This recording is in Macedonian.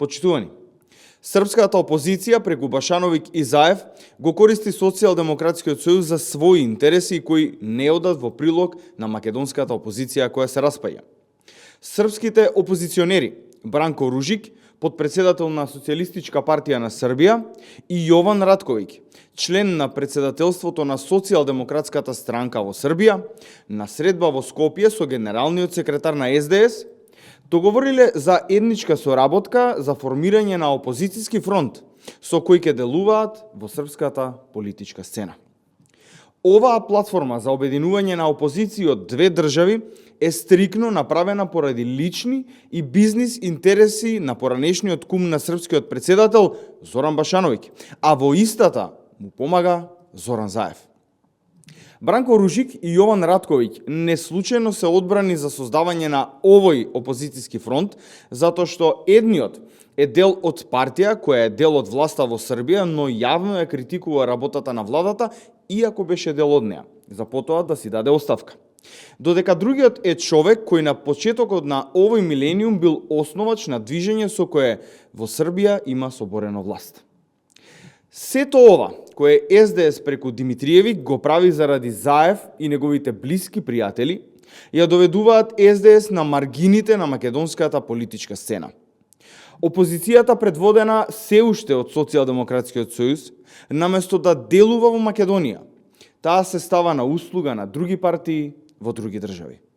Почитувани, српската опозиција преку Башановиќ и Заев го користи Социјалдемократскиот сојуз за своји интереси кои не одат во прилог на македонската опозиција која се распаја. Српските опозиционери Бранко Ружик, подпредседател на Социјалистичка партија на Србија, и Јован Ратковиќ, член на председателството на Социјалдемократската странка во Србија, на средба во Скопје со генералниот секретар на СДС, договориле за етничка соработка за формирање на опозицијски фронт со кој ќе делуваат во српската политичка сцена. Оваа платформа за обединување на опозиции од две држави е стрикно направена поради лични и бизнис интереси на поранешниот кум на српскиот председател Зоран Башановиќ, а во истата му помага Зоран Заев. Бранко Ружик и Јован Ратковиќ не случајно се одбрани за создавање на овој опозицијски фронт, затоа што едниот е дел од партија која е дел од власта во Србија, но јавно ја критикува работата на владата, иако беше дел од неа, за потоа да си даде оставка. Додека другиот е човек кој на почетокот на овој милениум бил основач на движење со кое во Србија има соборено власт. Сето ова, кое СДС преку Димитриевиќ го прави заради Заев и неговите блиски пријатели, ја доведуваат СДС на маргините на македонската политичка сцена. Опозицијата предводена се уште од Социјалдемократскиот сојуз, наместо да делува во Македонија, таа се става на услуга на други партии во други држави.